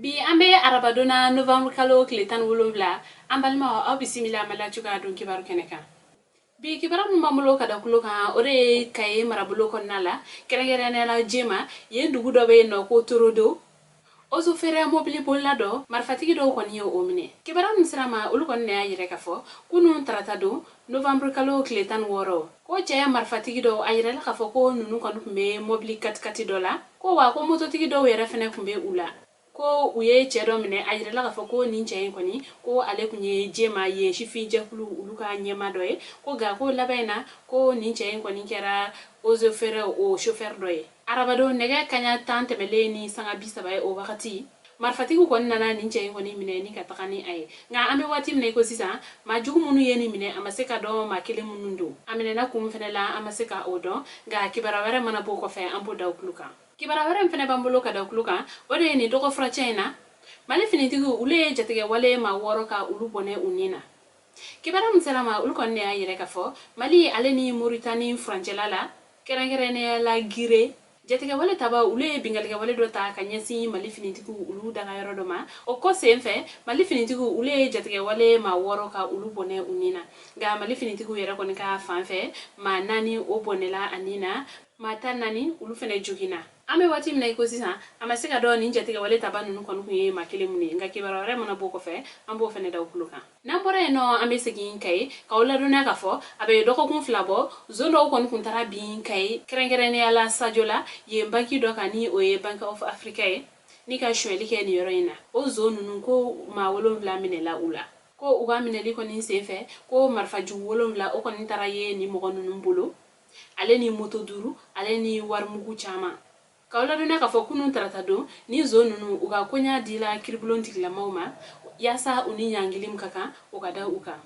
Bi an bɛ arabadon na, novembre kalo tile 17. An balimaw, aw bisimila Mali Actu ka don kibaru kɛnɛ kan. Bi kibaru min b'an bolo ka da kulo kan, o de ye Kaye marabolo kɔnɔna la, kɛrɛnkɛrɛnnenya la Jema yen, dugu dɔ bɛ yen nɔ ko Torodo. Eaux et Forêts mobili bolila dɔ, marifatigi dɔw kɔni ye o minɛ. Kibaruya min sera ma, olu kɔni y'a yɛrɛ k'a fɔ kunun tarata don, novembre kalo tile 16, ko cɛ marifatigi dɔw, a yirala k'a fɔ ko ninnu kɔni tun bɛ mobili katikati dɔ la, ko wa ko mototigi dɔw yɛrɛ fɛnɛ tun bɛ u la, ko u ye cɛ dɔ minɛ. A yirala k'a fɔ ko nin cɛ in kɔni, ko ale tun ye Jema yen sifin jɛkulu olu ka ɲɛma dɔ ye, ko nka ko laban in na, ko nin cɛ in kɔni kɛra Eaux et Forêts o chauffeur dɔ ye. Arabadon nɛgɛ kaɲa 10 tɛmɛlen ni sanga 30 ye, o wagati marifatigiw kɔni nana nin cɛ in kɔni minɛ ni ka taga ni a ye. Nka an bɛ waati min na i ko sisan, maa jugu minnu ye nin minɛ, a ma se ka dɔn maa kelen minnu don. A minɛna kun fɛnɛ la, an ma se ka o dɔn. Nka kibaruya wɛrɛ mana bɔ kɔfɛ, an b'o da o tulo kan. Kibaruya wɛrɛ min fɛnɛ b'an bolo ka da tulo kan, o de ye nin dɔgɔ furacɛ in na, Mali finitigiw olu ye jatigɛ wale maa wɔɔrɔ ka olu bɔnɛ u ni na. Kibaruya min sera ma, olu kɔni de y'a yɛrɛ k'a fɔ Mali ale ni Moritani furancɛla la, kɛrɛnkɛrɛnnenya la Gire, jatigɛwale taba olu ye bingalikɛwale dɔ ta ka ɲɛsin Mali finitigiw olu dagayɔrɔ dɔ ma. O kɔ sen fɛ, Mali finitigiw olu ye jatigɛwale maa wɔɔrɔ ka olu bɔnɛ u ni na. Nka Mali finitigiw yɛrɛ kɔni ka fan fɛ, maa naani o bɔnɛla a ni na, maa 14 olu fɛnɛ joginna. An bɛ waati min na i ko sisan, a ma se ka dɔn nin jatigɛwale taba ninnu kɔni kun ye maa kelen mun ye. Nka kibaruya wɛrɛ mana bɔ kɔfɛ, an b'o fɛnɛ da u tulo kan. N'an bɔra yen nɔ, an bɛ segin Kaye k'aw ladɔnniya k'a fɔ a bɛ dɔgɔkun 2 bɔ, zon dɔw kɔni kun taara bin Kaye, kɛrɛnkɛrɛnnenya la Sajola yen, banki dɔ kan ni o ye Bank of Africa ye, ni ka sonyɛli kɛ nin yɔrɔ in na. O zon ninnu, ko maa wolonwula minɛla u la, ko u ka minɛli kɔni sen fɛ, ko marifajugu wolonwula o kɔni taara ye nin mɔgɔ ninnu bolo, ale ni moto duuru, ale ni warimugu caman. K'aw ladɔnniya k'a fɔ kunun tarata don, ni zon ninnu u ka koɲa dila kiribulon tigilamaw ma, yaasa u ni ɲangili min ka kan, o ka da u kan.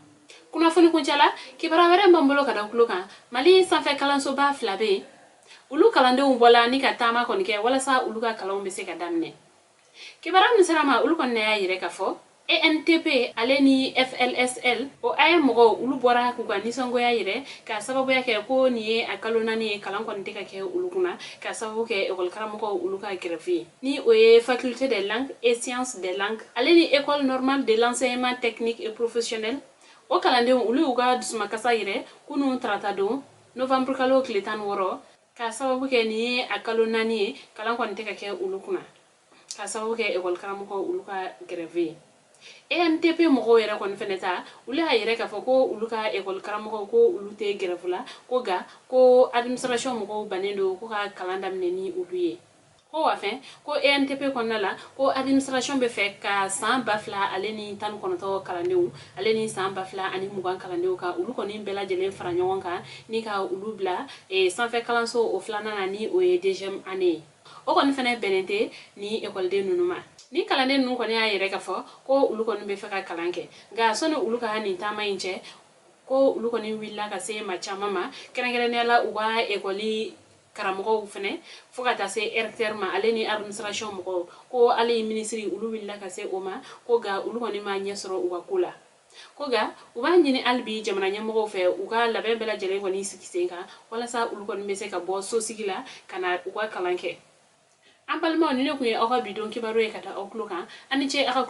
Kunnafoni kuncɛla, kibaruya wɛrɛ b'an bolo ka da tulo kan. Mali sanfɛ kalansoba fila bɛ yen, olu kalandenw bɔla ni ka taama kɔni kɛ walasa olu ka kalanw bɛ se ka daminɛ. Kibaruya min sera ma, olu kɔni y'a yɛrɛ k'a fɔ ENTP ale ni FLSL o AEEM mɔgɔw olu bɔra k'u ka nisɔngoya yɛrɛ ka sababuya kɛ ko nin ye a kalo 4 ye, kalan kɔni tɛ ka kɛ olu kunna, ka sababu kɛ ekɔli karamɔgɔw olu ka grève ye, ni o ye Faculté des langues et sciences des langues ale ni École normale de l'enseignement technique et professionnel. O kalandenw olu y'u ka dusumakasa yɛrɛ kunun tarata don, novembre kalo tile 16, ka sababu kɛ nin ye a kalo 4 ye, kalan kɔni tɛ ka kɛ olu kunna, ka sababu kɛ ekɔli karamɔgɔw olu ka grève ye. ENTP mɔgɔw yɛrɛ kɔni fɛnɛ ta, olu y'a yɛrɛ k'a fɔ ko olu ka ekɔli karamɔgɔw, ko olu tɛ grève la, ko nka ko administration mɔgɔw bannen don ko ka kalan daminɛ ni olu ye. Ko wa fɛn ko ENTP kɔnɔna la, ko administration bɛ fɛ ka san 2019 kalandenw ale ni san 2020 kalandenw ka olu kɔni bɛɛ lajɛlen fara ɲɔgɔn kan ni ka olu bila sanfɛ kalanso o filanan na, ni o ye deuxième année ye. O kɔni fɛnɛ bɛnnen tɛ ni ekɔliden ninnu ma. Ni kalanden ninnu kɔni y'a yɛrɛ k'a fɔ ko olu kɔni bɛ fɛ ka kalan kɛ. Nka sɔnni olu ka nin taama in cɛ, ko olu kɔni wulila ka se ma caman ma, kɛrɛnkɛrɛnnenya la u ka ekɔli karamɔgɔw fɛnɛ, fo ka taa se recteur ma ale ni administration mɔgɔw, ko hali minisiri olu wulila ka se o ma, ko nka olu kɔni ma ɲɛ sɔrɔ u ka ko la. Ko nka u b'a ɲini hali bi jamana ɲɛmɔgɔw fɛ, u ka labɛn bɛɛ lajɛlen kɔni sigi sen kan walasa olu kɔni bɛ se ka bɔ sosigi la ka na u ka kalan kɛ. An balimaw, ni ne kun ye aw ka bi don kibaru ye ka da aw tulo kan. An ni ce aw ka.